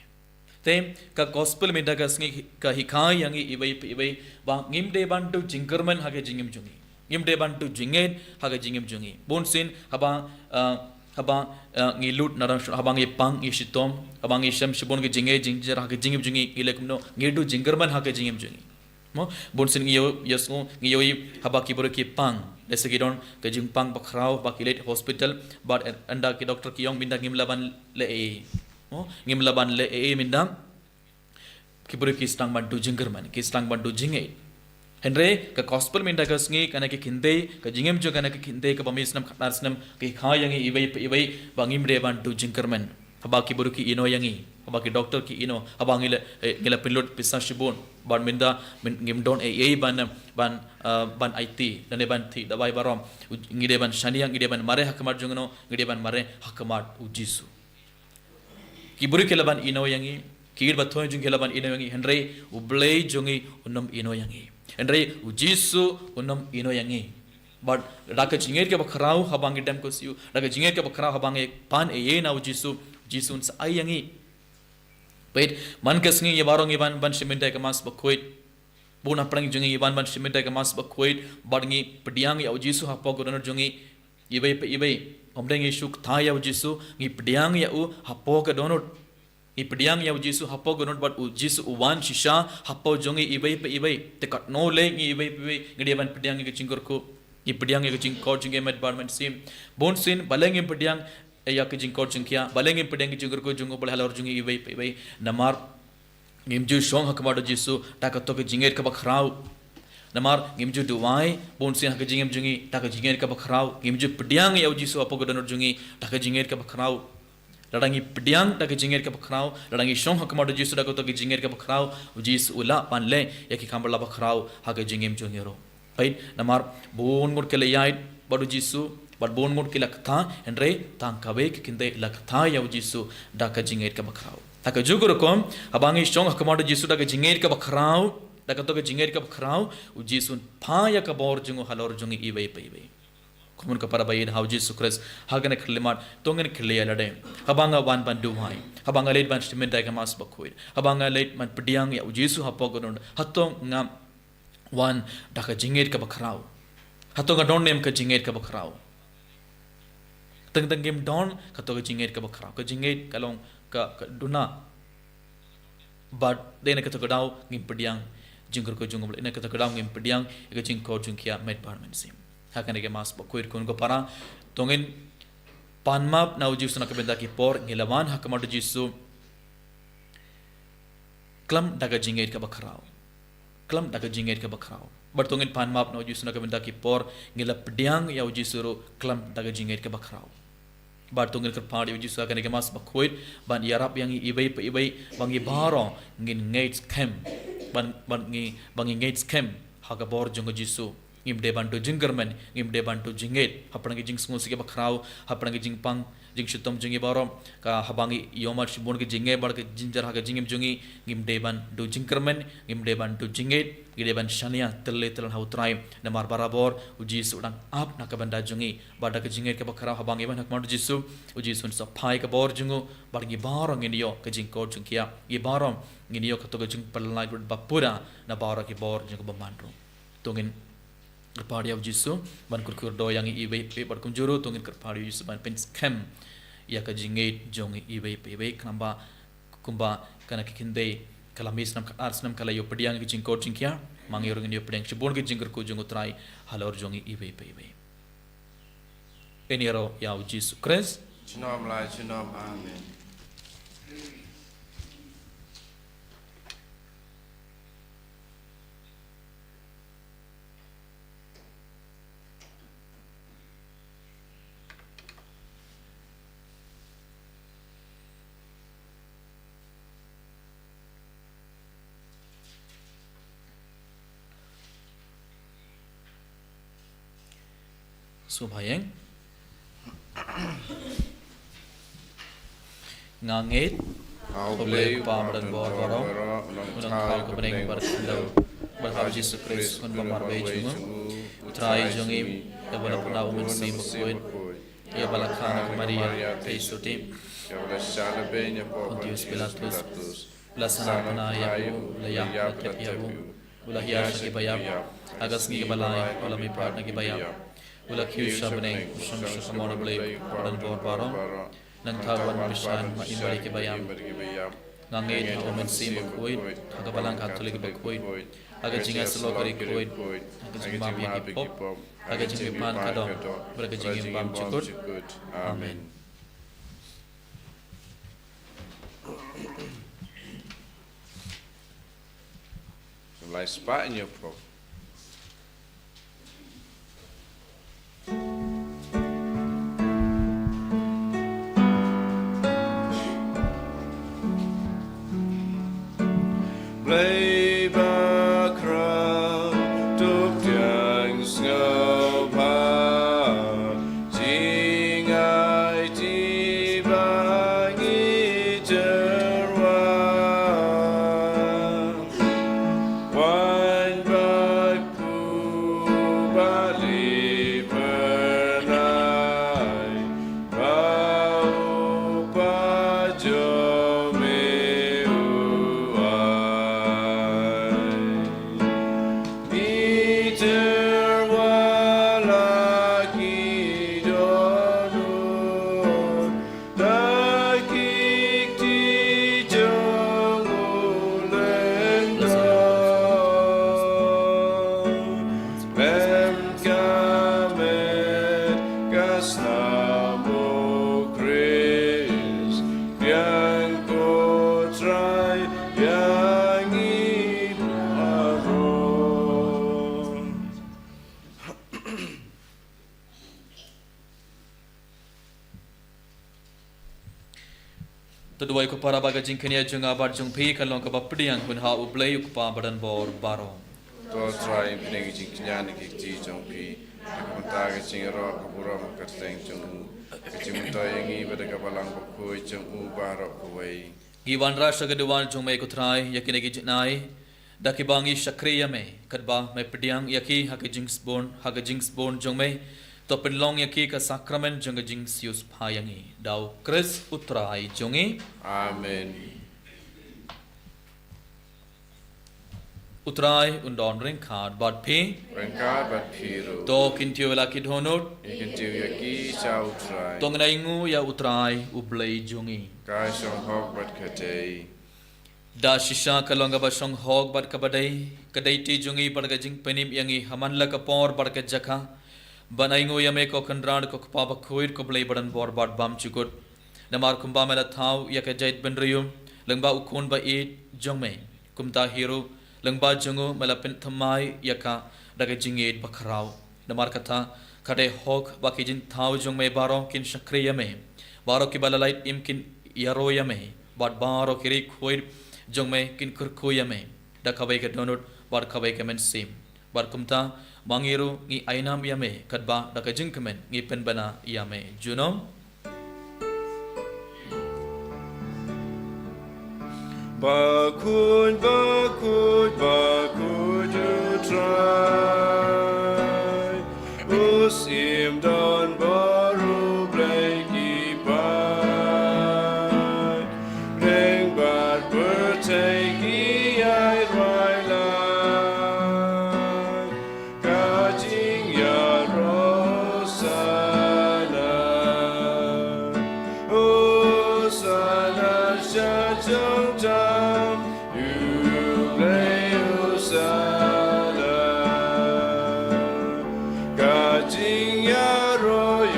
Te ka gospel mynta ka sngi ka hikai ïa ngi iwei pa iwei ba ngim dei ban duh jingkyrmen ha ka jingim jong ngi. Ngim dei ban duh jingngeit ha ka jingim jong ngi. Bun sien haba, eh, haba, eh, ngi lut na dong sha dong, haba ngi pang ngi shitom, haba ngi shem shibun ka jingngeit jingjynjar ha ka jingim jong ngi, ngi leh kumno, ngi duh jingkyrmen ha ka jingim jong ngi. Mo, bun sien ngi ïoh, ïohsngew, ngi ïohi haba ki briew ki pang, lehse ki don ka jingpang bakhraw, ba ki leit hospital, bad ynda ki doktor ki ong mynta ngim lah ban leh ei ei. Mo, ngim lah ban leh ei ei mynta. Ki briew ki sdang ban duh jingkyrmen, ki sdang ban duh jingngeit. Hynrei ka gospel mynta ka sngi, kane ka kynthei, ka jingim jong kane ka kynthei kaba mih snem khatar snem, ka hikai ïa ngi iwei pa iwei ba ngim dei ban duh jingkyrmen. Haba ki briew ki ïehnoh ïa ngi, haba ki doktor ki ïehnoh, haba ngi la, eh, ngi la pynlut pisa shibun, bad mynta, myn-, ngim don ei ei ban, ban, eh, ban aiti, lane ban thied dawai baroh. U-, ngi dei ban shaniah, ngi dei ban mareh ha khmat jong uno, ngi dei ban mareh ha khmat U Jisu. Ki briew ki lah ban ïehnoh ïa ngi, ki kit ba thoh jong ngi ki lah ban ïehnoh ïa ngi, hynrei U Blei jong ngi un ym ïehnoh ïa ngi. Hynrei U Jisu un ym ïehnoh ïa ngi. Bad da ka jingngeit kaba khraw haba ngi dem ko siew, da ka jingngeit kaba khraw haba ngi pan ei ei na U Jisu, U Jisu un sa ai ïa ngi. Peit, man ka sngi ïa baroh ngi wan ban shim bynta ïa ka Mass Bakhuid. Bun hapdeng jong ngi ïa wan ban shim bynta ïa ka Mass Bakhuid, bad ngi pdiang ïa U Jisu hapoh ka dohnud jong ngi. Iwei pa iwei, ym dei ngi shu kthai ïa U Jisu, ngi pdiang ïa u hapoh ka dohnud. Ngi pdiang ïa U Jisu hapoh ka dohnud bad U Jisu u wan shisha hapoh jong ngi iwei pa iwei. Te katno lei ngi iwei pa iwei, ngi dei ban pdiang ïa ka jingkyrkhu. Ngi pdiang ïa ka jingkoit jong ka met bad mynsiem. Bun sien, balei ngim pdiang ïa ka jingkoit jingkhiah, balei ngim pdiang ïa ka jingkyrkhu jong U Blei halor jong ngi iwei pa iwei. Namar ngim ju shong ha khmat U Jisu da kato ka jingngeit kaba khraw. Namar ngim ju duwai bun sien ha ka jingim jong ngi da ka jingngeit kaba khraw. Ngim ju pdiang ïa U Jisu hapoh ka dohnud jong ngi da ka jingngeit kaba khraw. Lada ngi pdiang da ka jingngeit kaba khraw, lada ngi shong ha khmat U Jisu da kato ka jingngeit kaba khraw, U Jisu u lah ban leh ïa ki kam ba la bakhraw ha ka jingim jong ngi ruh. Peit, namar bun ngut ki la ïaid bad U Jisu, bad bun ngut ki la kthah, hynrei tang kawei ka kynthei la kthah ïa U Jisu da ka jingngeit kaba khraw. Ha kajuh ka rukom, haba ngi shong ha khmat U Jisu da ka jingngeit kaba khraw, da kato ka jingngeit kaba khraw, U Jisu un phah ïa ka bor jong u halor jong ngi iwei pa iwei. Kumno ka para ba ïeit ha U Jisu Khrist, ha kane ka khyllipmat, to ngin kylli ïa lade. Haba nga wan ban duwai, haba nga leit ban shim bynta ïa ka Mass Bakhuid, haba nga leit ban pdiang ïa U Jisu hapoh ka dohnud, hato nga wan da ka jingngeit kaba khraw? Hato nga don ne em ka jingngeit kaba khraw? Teng teng ngim don kato ka jingngeit kaba khraw. Ka jingngeit ka long ka, ka duna. Bad dei na kato ka daw ngim pdiang jingkyrkhu jong U Blei, na kato ka daw ngim pdiang ïa ka jingkoit jingkhiah met bad mynsiem. Ha kane ka Mass Bakhuid, ko hynmen ko para, to ngin pan map na U Jisu na ka bynta ki por ngi la wan ha khmat U Jisu khlem da ka jingngeit kaba khraw. Khlem da ka jingngeit kaba khraw. Bad to ngin pan map na U Jisu na ka bynta ki por ngi la pdiang ïa U Jisu ruh khlem da ka jingngeit kaba khraw. Bad to ngin kyrpad ïa U Jisu ha kane ka Mass Bakhuid ban ïarap ïa ngi iwei pa iwei ba ngi baroh ngin ngeit skhem. Ban, ban ngi, ba ngi ngeit skhem ha ka bor jong U Jisu. Ngim dei ban duh jingkyrmen, ngim dei ban duh jingngeit. Hapdeng ki jingsngewsih kiba khraw, hapdeng ki jingpang jingshitom jong ngi baroh, ka haba ngi ïohmad shibun ki jingeh bad ki jingjynjar ha ka jingim jong ngi, ngim dei ban duh jingkyrmen, ngim dei ban duh jingngeit, ngi dei ban shaniah tylli tyllan ha U Trai. Namar barabor U Jisu u dang ap na ka bynta jong ngi. Bad da ka jingngeit kaba khraw haba ngi wan ha khmat U Jisu, U Jisu un sa phah ïa ka bor jong u, bad ngi baroh ngin ïoh ka jingkoit jingkhiah, ngi baroh ngin ïoh kato ka jingpyllait bad ba pura na baroh ki bor jong ka bymman ruh. To ngin kyrpad ïa U Jisu ban kyrkhu kyrdoh ïa ngi iwei pa iwei bad kumjuh ruh to ngin kyrpad ïa U Jisu ban pynskhem ïa ka jingngeit jong ngi iwei pa iwei, khnang ba kumba kane ka kynthei ka la mih snem khatar snem ka la ïoh pdiang ïa ka jingkoit jingkhiah, ma ngi ruh ngin ïoh pdiang shibun ka jingkyrkhu jong U Trai halor jong ngi iwei pa iwei. Ngin ïaroh ïa U Jisu Khrist. Junom la junom, amen. Sngewbha ïeng. Nga ngeit A U Blei U Kpa badonbor baroh, U Nongthaw ka bneng bad ka khyndew, bad ha U Jisu Khrist U Khun bamar ba ïeit jong U Trai jong ngi, ïa uba la pynpaw U Mynsiem Bakhuid, ïa uba la kha na ka Maria Theisotti, ïa uba la shah lehbeiñ hapoh Pontius Pilatus, U la sah na ka bynta ïa U, U la ïap, U la tep ïa U, U la hiar sha kiba ïap, ha ka sngi kaba lai U la mihpat na kiba ïap, U la kiew sha bneng, U shong sha kamon U Blei badonbor baroh. Nangta U wan bishar ha im bad ïa kiba ïap. Nga ngeit ha U Mynsiem Bakhuid, ha ka Balang Katholik bakhuid, ha ka jingïasyllok ki riewkhuid, ha ka jingmap ïa ki pop, ha ka jingmihpat ka doh, bad ha ka jingim bymjukut. Amen. Lai spah in ïa pop. Blei bakhraw, to pdiang sngewbha, jingaiti ba ngi tyrwa. Wan bad pynbna ïa u Kpa jong me u ai. Ngi tyrwa la ki dohnud, da ki kti jong u lyngdoh, lem ka met ka snam, O Khrist, biang ko Trai ïa ngi baroh. To duwai ko para ba ka jingkñia jong nga bad jong phi kan long kaba pdiang hun ha U Blei U Kpa badonbor baroh. To Trai, pdiang ka jingkñia na ki kti jong phi, ha ka bynta ka jingïaroh ka burom ha ka kyrteng jong u, ka jingmyntoi ïa ngi bad ka Balang Bakhuid jong u baroh kawei. Ngi wanrah sha ka duwan jong me ko Trai ïa kine ki jingai, da kiba ngi shakri ïa me, katba me pdiang ïa ki ha ka jingsbun, ha ka jingsbun jong me, to pynlong ïa ki ka sakramen jong ka jingsiewspah ïa ngi. Da U Khrist U Trai jong ngi. Amen. U Trai un don ryngkat bad phi. Ryngkat bad phi ruh. To kyntiew la ki dohnud. Ngi kyntiew ïa ki sha U Trai. To ngin ainguh ïa U Trai U Blei jong ngi. Ka shong hok bad ka dei. Da shisha ka long kaba shong hok bad kaba dei, ka dei ti jong ngi bad ka jingpynim ïa ngi ha man la ka por bad ka jaka, ban ainguh ïa me ko Kynrad ko Kpa Bakhuid ko Blei badonbor bad bymjukut. Namar kumba me la thaw ïa ka jaitbynriew lyngba U Khun ba ïeit jong me, kumta hi ruh lyngba jong u me la pynthymmai ïa ka da ka jingïeit bakhraw. Namar kata, ka dei hok ba ki jingthaw jong me baroh kin shakri ïa me, baroh kiba la lait im kin ïaroh ïa me, bad baroh ki riewkhuid jong me kin kyrkhu ïa me da kawei ka dohnud bad kawei ka mynsiem. Bad kumta, ma ngi ruh ngi ai nam ïa me katba da ka jingkmen ngi pynbna ïa me. Junom. Bakhuid, bakhuid, bakhuid U Trai, u syiem don bor, u Blei ki paid. Bneng bad pyrthei ki ïai rwai lad. Ka jingïaroh Hosana, Hosana sha jong tam, U Blei Hosana. Ka jingïaroh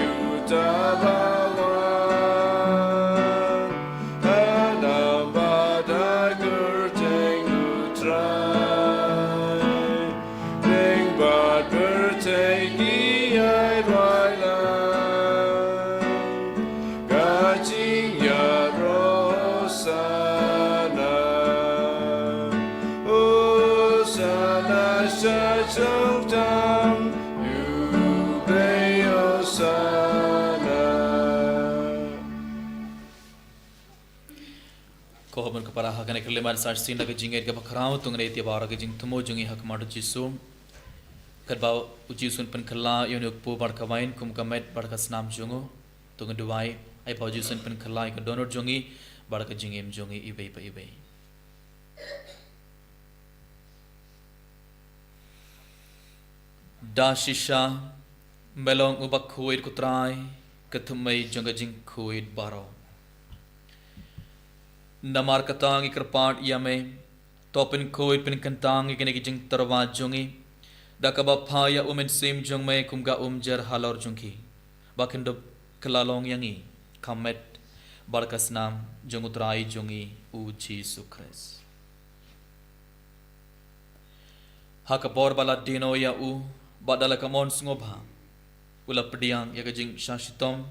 Bad ka para ha kane ka khyllipmat sa shisien da ka jingngeit kaba khraw, to ngin ïa ïa baroh ka jingthmu jong ngi ha khmat u Jisu. Katba u Jisu un pynkylla ïa une u kpu bad ka wain kum ka met bad ka snam jong u, to ngin duwai, ai ba u Jisu un pynkylla ïa ka dohnud jong ngi bad ka jingim jong ngi iwei pa iwei. Da shisha, me long uba khuid ko Trai, ka thymmei jong ka jingkhuid baroh. Namar kata ngi kyrpad ïa me, to pynkhuid pynkyntang ïa kine ki jingtyrwa jong ngi, da kaba phah ïa u Mynsiem jong me kum ka umjer halor jong ki, ba kin dup kylla long ïa ngi ka met bad ka snam jong u Trai jong ngi u Jisu Khrist. Ha ka por ba la die noh ïa u, bad da la ka mon sngewbha, u la pdiang ïa ka jingshah shitom,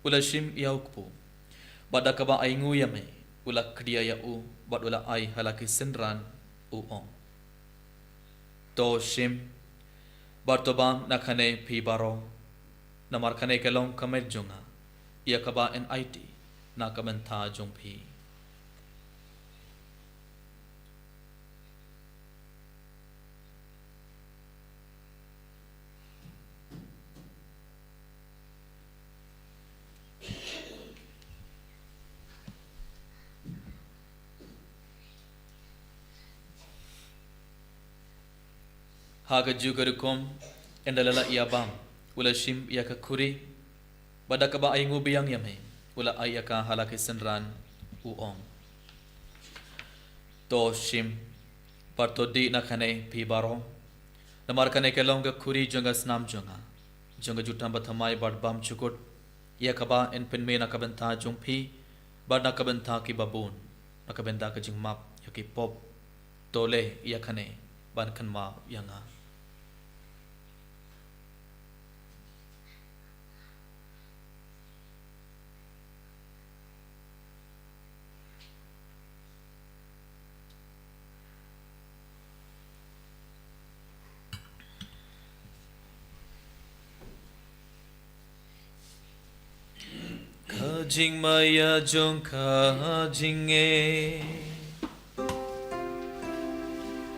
u la shim ïa u kpu, bad da kaba ainguh ïa me, u la khdia ïa u, bad u la ai ha la ki synran, u ong: To shim, bad to bam na kane phi baroh, namar kane ka long ka met jong nga, ïa kaba yn aiti na ka bynta jong phi. Ha kajuh ka rukom, ynda la lah ïa bam, u la shim ïa ka khuri, bad da kaba ainguh biang ïa me, u la ai ïa ka ha la ki synran, u ong: To shim, bad to dih na kane phi baroh, namar kane ka long ka khuri jong ka snam jong nga, jong ka jutang bathymmai bad bymjukut, ïa kaba yn pynmih na ka bynta jong phi, bad na ka bynta kiba bun, na ka bynta ka jingmap ïa ki pop. To leh ïa kane ban kynmaw ïa nga. Ka jingmaïa jong ka jingngeit.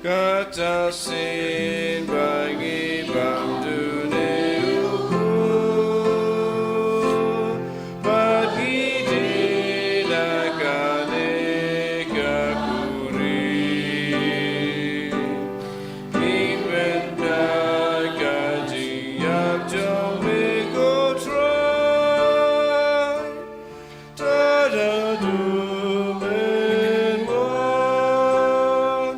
Kata shisien ba ngi bam dune u kpu, bad ngi dih na kane ka khuri. Ngi pyndonkam ka jingïap jong me ko Trai. Tada du men wan.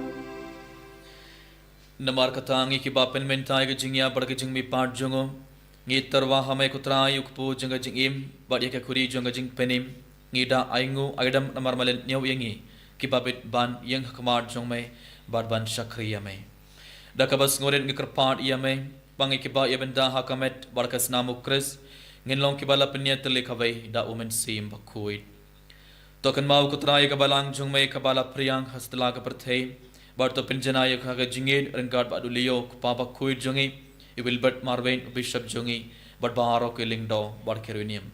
Namar kata ngi kiba pynmynta ïa ka jingïap bad ka jingmihpat jong u, ngi tyrwa ha me ko Trai u kpu jong ka jingim, bad ïa ka khuri jong ka jingpynim. Ngi da ainguh aidam namar me la ñiew ïa ngi, kiba bit ban ïeng ha khmat jong me, bad ban shakri ïa me. Da kaba sngewrit ngi kyrpad ïa me, ba ngi kiba ïa bynta ha ka met bad ka snam u Khrist, ngin long kiba la pynïatylli kawei da u Mynsiem Bakhuid. To kynmaw ko Trai ïa ka balang jong me kaba la phriang ha satlak ka pyrthei, bad to pynjanai ïa ka ha ka jingïeit ryngkat bad u Leo u kpa bakhuid jong ngi, i Wilbert Marwein u bishop jong ngi, bad baroh ki lyngdoh bad ki riewniam.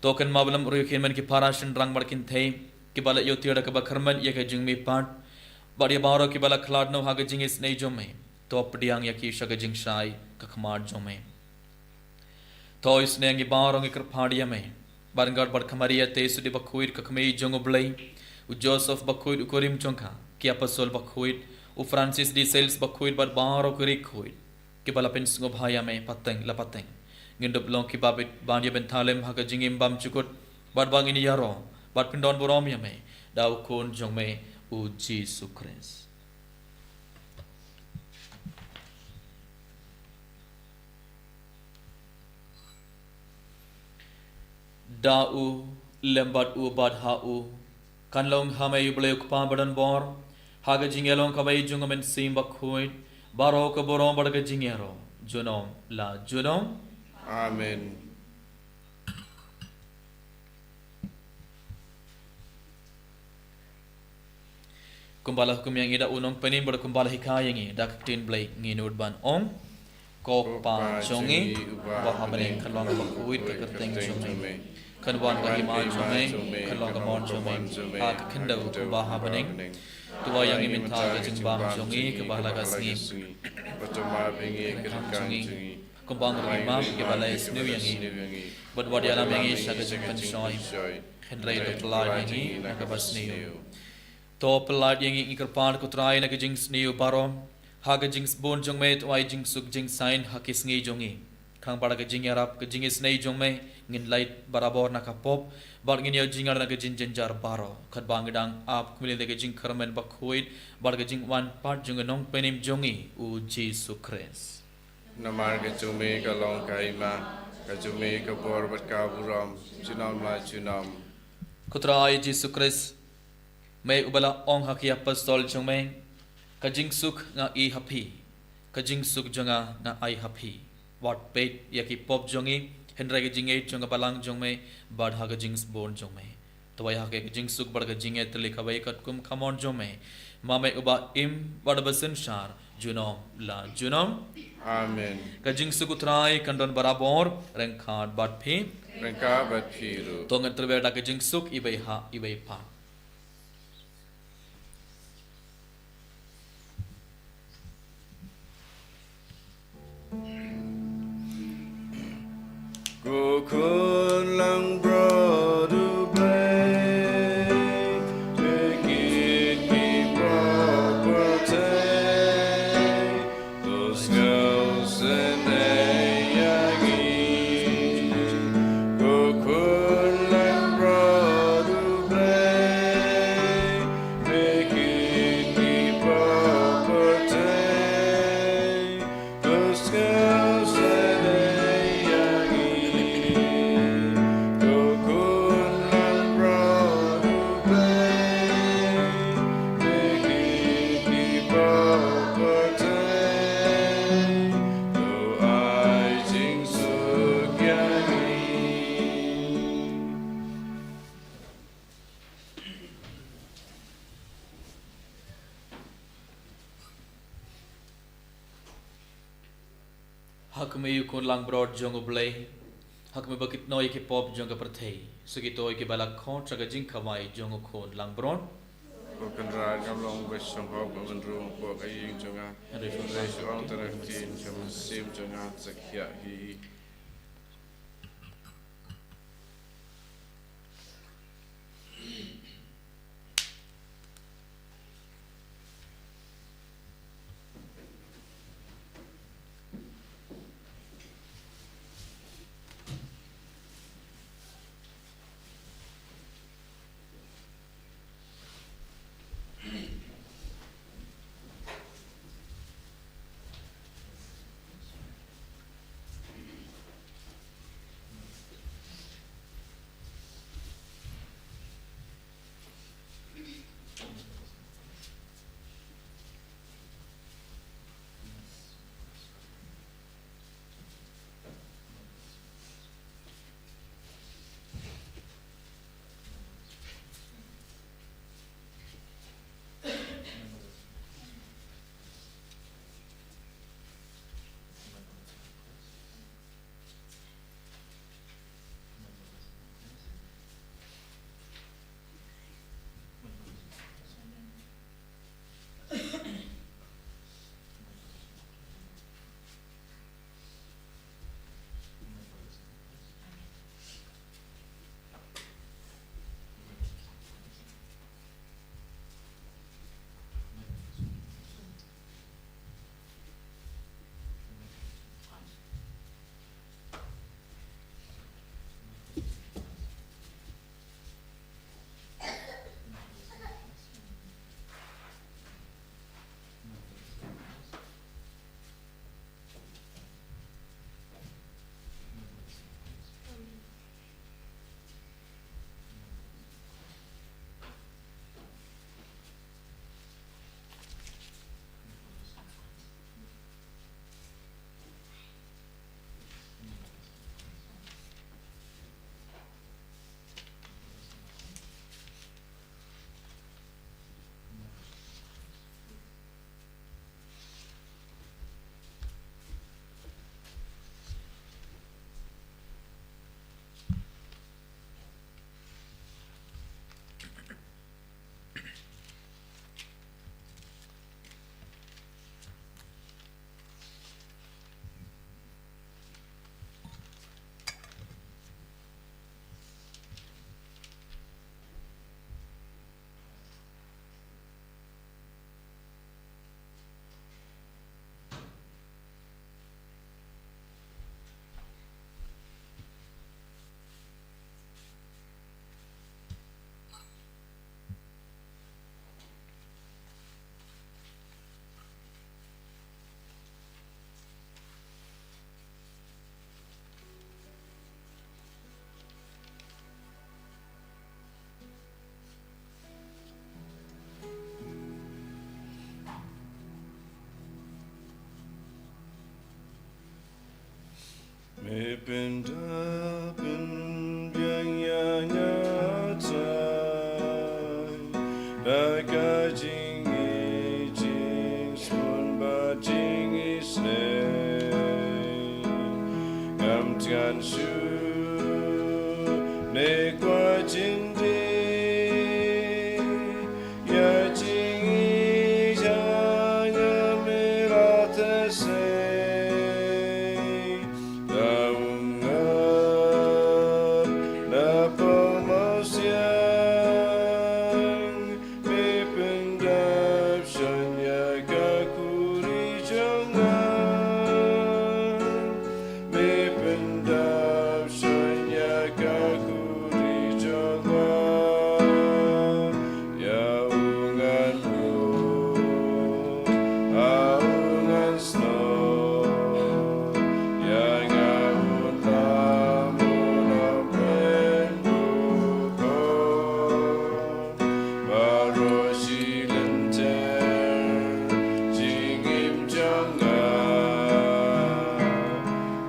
To kynmaw bad lem ruh ïa ki hynmen ki para shynrang bad kynthei, kiba la ïoh tiar da kaba kyrmen ïa ka jingmihpat, bad ïa baroh kiba la khlad noh ha ka jingisynei jong me. To pdiang ïa ki sha ka jingshai ka khmat jong me. To isynei ïa ngi baroh ngi kyrpad ïa me, bad ryngkat bad ka Maria Theisotti Bakhuid ka kmie jong u Blei, u Joseph Bakhuid u kurim jong ka, ki apostol bakhuid, u Francis de Sales Bakhuid bad baroh ki riewkhuid, kiba la pynsngewbha ïa me pateng la pateng. Ngin dup long kiba bit ban ïa bynta lem ha ka jingim bymjukut, bad ba ngin ïaroh bad pyndonburom ïa me da u Khun jong me u Jisu Khrist. Da u, lem bad u, bad ha u, kan long ha me u Blei u Kpa badonbor, ha ka jingïalong kawei jong u Mynsiem Bakhuid, baroh ka burom bad ka jingïaroh junom la junom. Amen. Kumba la hukum ïa ngi da u nongpynim bad kumba la hikai ïa ngi da ka ktien Blei, ngin nud ban ong: Ko Kpa jong ngi uba ha bneng, kan long bakhuid ka kyrteng jong me. Kan wan ka hima jong me, kan long ka mon jong me ha ka khyndew kumba ha bneng. To ai ïa ngi mynta ka jingbam jong ngi kaba la ka sngi. Bad to map ïa ngi ka jong ngi kumba ngi ruh ngi map ïa kiba la ïasniew ïa ngi. Bad wat ïalam ïa ngi sha ka jingpynshoi, hynrei to pyllait ïa ngi na kaba sniew. To pyllait ïa ngi, ngi kyrpad ko Trai, na ka jingsniew baroh. Ha ka jingsbun jong me to ai jingsuk jingsaiñ ha ki sngi jong ngi. Khnang ba da ka jingïarap ka jingisynei jong me ngin lait barabor na ka pop bad ngin ïoh jingïarap na ka jingjynjar baroh, katba ngi dang ap kumne da ka jingkyrmen bakhuid bad ka jingwan pat jong u Nongpynim jong ngi, u Jisu Khrist. Namar ka jong me ka long ka hima, ka jong me ka bor bad ka burom junom la junom. Ko Trai Jisu Khrist, me uba la ong ha ki apostol jong me, ka jingsuk nga ai ha phi, ka jingsuk jong nga nga ai ha phi. Wat peit ïa ki pop jong ngi, hynrei ka jingïeit jong ka balang jong me bad ha ka jingsbun jong me. To ai ha ka jingsuk bad ka jingïeit tylli kawei katkum ka mon jong me, ma me uba im bad uba synshar junom la junom. Amen. Ka jingsuk u Trai kan don barabor ryngkat bad phi. Ryngkat bad phi ruh. To ngin tyrwa da ka jingsuk iwei ha iwei pat. Ko khun langbrot U Blei, to kit ki pop pyrthei, to sngewsynei ïa ngi. Ko khun langbrot U Blei, to kit ki pop pyrthei, Ha khmih, u khun langbrot jong U Blei, ha khmih ba kit noh ïa ki pop jong ka pyrthei, sa kito ïa kiba la khot sha ka jingkhawai jong u khun langbrot. Ko Kynrad, ngam long ba shong hok ba men rung hapoh ka ïing jong nga, hynrei shu ong tang ka ktien ka mynsiem jong nga sa khiah hi. Me pynda pynbiang ïa nga Trai, da ka jingïeit jingsbun bad jingisynei. Ngam tngan shuh ne kwah jingdie ïa jingïeit jong nga, me la teh sei. Da um ngap na pamasiang, me pyndap shuh ïa ka khuri jong nga. Me pyndap shuh ïa ka khuri jong nga. Ïa u ngan buh, ïa u ngan snoh, ïa nga un lam, un lam pynbuh ko. Baroh shi lynter jingim jong nga,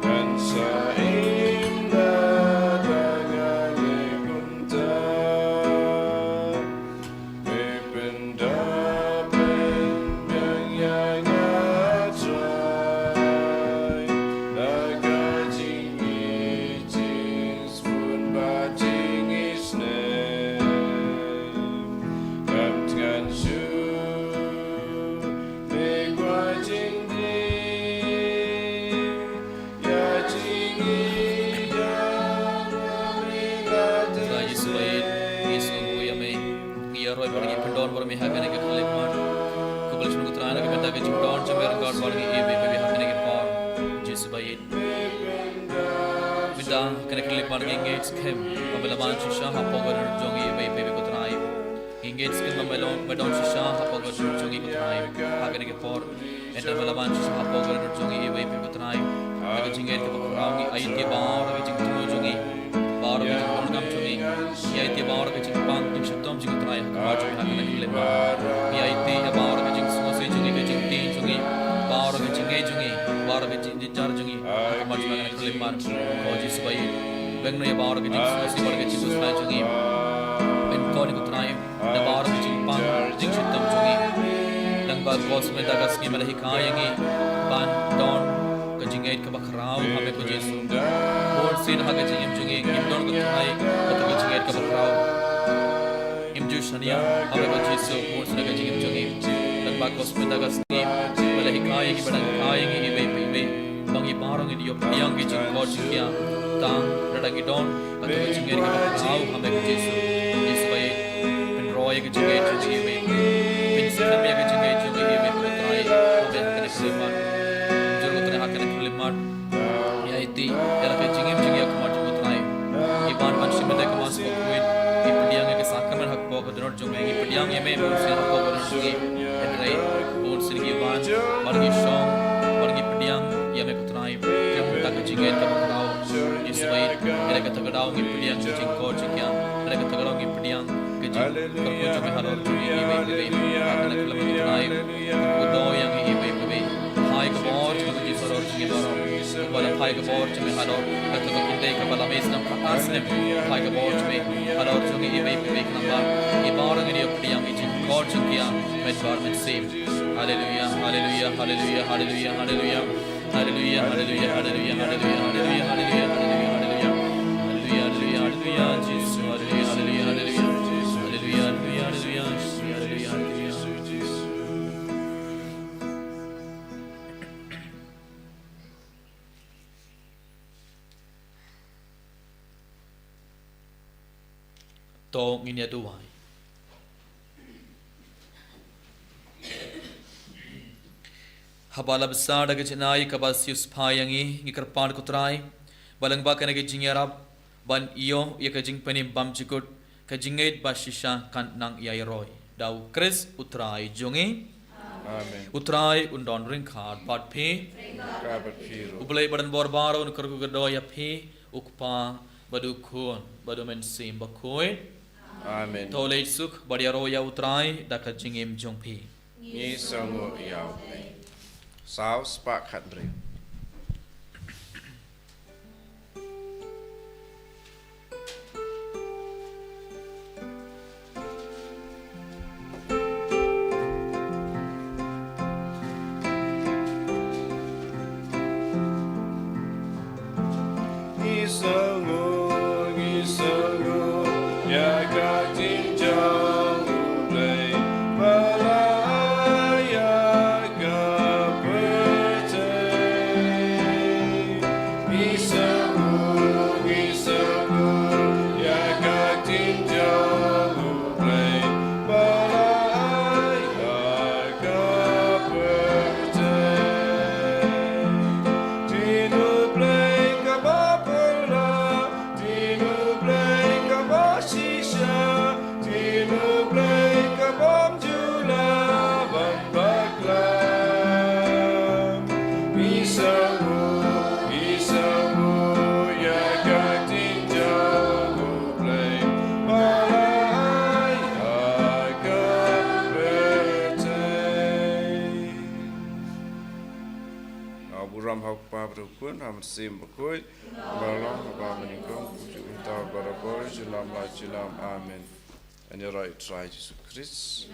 ngan sa im da nga leh kumta. Me pynda pynbiang ïa nga Trai, da ka jingïeit jingsbun bad jingisynei. Ngam tngan shuh ne kwah jingdie ïa jingïeit jong nga, me la teh sei. Trai Jisu baieit, ngi sngewnguh ïa me. Ngi ïaroh bad ngi pyndon bad me ha kane ka khyllipmat. Khublei shibun ko Trai na ka bynta ka jingdon jong me ryngkat bad ngi iwei pa iwei ha kane ka por. Jisu baieit. Mynta kane ka khyllipmat ngi ngeit skhem ba me la wan shisha hapoh ka dohnud jong ngi iwei pa iwei ko Trai. Ngi ngeit skhem ba me long, me don shisha hapoh ka dohnud jong ngi ko Trai. Ha kane ka por. Ynda me la wan shisha hapoh ka dohnud jong ngi iwei pa iwei ko Trai. Da ka jingngeit kaba khraw ngi aiti baroh ka jingthmu jong ngi, baroh ka jingdonkam jong ngi. Ngi aiti baroh ka jingpang jingshitom jong ngi ko Trai ha khmat jong me ha kane ka khyllipmat. Ngi aiti ïa baroh ka jingsngewsih jong ngi, ka jingtieng jong ngi, baroh ka jingngeit jong ngi, baroh ka jingjynjar jong ngi ha khmat jong me ha kane ka khyllipmat. Ko Jisu baieit, beng noh ïa baroh ka jingsngewsih, baroh ka jingkhuslai jong ngi. Pynkhot ïa ngi ko Trai na baroh ka jingpang jingshitom jong ngi. Nangba ko Trai mynta ka sngi me la hikai ïa ngi ban don ka jingngeit kaba khraw ha me ko Jisu. Bunsien ha ka jingim jong ngi ngim don ko Trai kato ka jingngeit kaba khraw. Ngim ju shaniah ha me ko Jisu bunsien ha ka jingim jong ngi. Nangba ko Trai mynta ka sngi me la hikai ïa ngi, me la hikai ïa ngi iwei pa iwei ba ngi baroh ngin ïoh pdiang ki jingkhot jingkhiah tang lada ngi don kato ka jingngeit kaba khraw ha me ko Jisu. Jisu baieit, pynroi ïa ka jingngeit jong ngi iwei, pynskhem ïa ka jingngeit jong ngi iwei ko Trai ha me ha kane ka khyllipmat. Jur ko Trai ha kane ka khyllipmat ngi aiti ïa la ka jingim jong ngi ha khmat jong ko Trai. Ngi pan ban shim ïa ka Mass bakhuid, ngi pdiang ïa ka sakramen hapoh ka dohnud jong me, ngi pdiang ïa me bunsien hapoh ka dohnud jong ngi. Hynrei bunsien ngi wan bad ngi shong bad ngi pdiang ïa me ko Trai. Khlem da ka jingngeit kaba khraw, Jisu baieit, ïa la kato ka daw ngi pdiang ka jingkhot jingkhiah, ïa la kato ka daw ngi pdiang ka jingkyrkhu jong me halor jong ngi iwei pa iwei. Ha kane ka khyllipmat ko Trai, kyrkhu ïa ngi iwei pa iwei. Phai ka bor jong me ko Jisu halor jong ngi baroh. Kumba la phai ka bor jong me halor kato ka kynthei kaba la mih snem khatar snem, phai ka bor jong me halor jong ngi iwei pa iwei khnang ba ngi baroh ngin ïoh pdiang ïa ka jingkhot jingkhiah mynta bad mynsiem. Haleluia, haleluia, haleluia, haleluia, haleluia. Haleluia, haleluia, haleluia, haleluia, haleluia, haleluia, haleluia, haleluia. Haleluia, haleluia, haleluia, Jisu, haleluia, haleluia, haleluia. Haleluia, haleluia, haleluia, Jisu, haleluia, haleluia. To ngin ïa duwai. Haba la bsa da ka jingïeit kaba siew spa ïa ngi, ngi kyrpad ko Trai ba lyngba kane ka jingïarap ban ïoh ïa ka jingpynim bymjukut, ka jingngeit ba shisha kan nang ïaroh da u Khrist u Trai jong ngi. Amen. U Trai un don ryngkat bad phi. Ryngkat bad phi ruh. U Blei ba don bor baroh un kyrkhu kyrdoh ïa phi, u Kpa bad u Khun bad u Mynsiem Bakhuid. Amen. To leit suk bad ïaroh ïa u Trai da ka jingim jong phi. Ngi sngewnguh ïa u Blei. Saw spah khatbriew. Ngi sngew, ngi sngew ïa ka ktien jong U Blei ba la ai ïa ka pyrthei. Ngi sngew, ngi sngew ïa ka ktien jong U Blei ba la ai ïa ka pyrthei. Ktien U Blei kaba phylla, ktien U Blei kaba shisha, ktien U Blei ka bym ju lah ban bakla. Ngi sngew, ngi sngew ïa ka ktien jong U Blei ba la ai ïa ka pyrthei. Nga burom ha U Kpa bad U Khun, ha U Mynsiem Bakhuid, ba long, ba mynnyngkong, kumjuh mynta, barabor, junom la junom. Amen. Ngan ïaroh ïa U Trai Jisu Khrist.